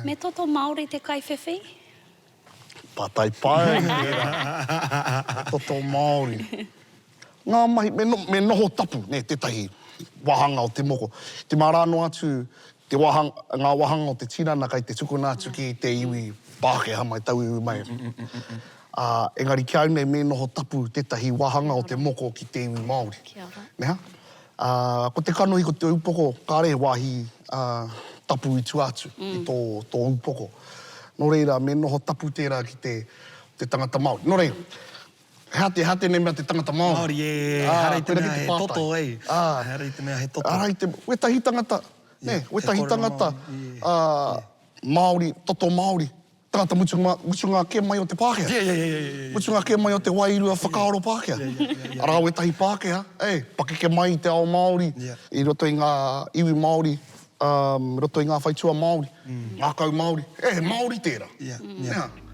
Me toto Māori te kaiwhiwhi? Pātai pai tērā. Me toto Māori. Ngā mahi, me, me noho tapu, nē, tētahi wāhanga o te moko. Te mārā noa atu te wāhanga, ngā wāhanga o te tinana kei te tukuna atu ki te iwi Pākehā mai, tauiwi mai. Ā, engari ki a au nei me noho tapu tētahi wāhanga o te moko ki te iwi Māori. Kia ora. Nē ha? Ā, ko te kanohi, ko te upoko, kāre he wāhi, ā, tapu i tua atu i tō, tō upoko. Nō reira, me noho tapu tērā ki te, te tangata Māori. Nō reira, he aha te, he aha tēnei mea te tangata Māori? Māori, e, Ā, ehara i te koira ki mea te he pātai. toto, ei. Ā, Ehara i te mea he toto. Ehara i te, wētahi tangata, nē, He wētahi kōrero tangata, Māori, e, ā, Māori, toto Māori, Tangata mutunga, mutunga kē mai o te Pākehā. Yeah, yeah, yeah, yeah, yeah, yeah. Mutunga kē mai o te wairua whakaaro Pākehā. Yeah, yeah, yeah, yeah. Arā wētahi Pākehā, ei, pakeke mai i te ao Māori, Yeah. i roto i ngā iwi Māori, um, roto i ngā whaitua Māori, ngākau Māori. E, he Māori tērā. Yeah, yeah. Nē.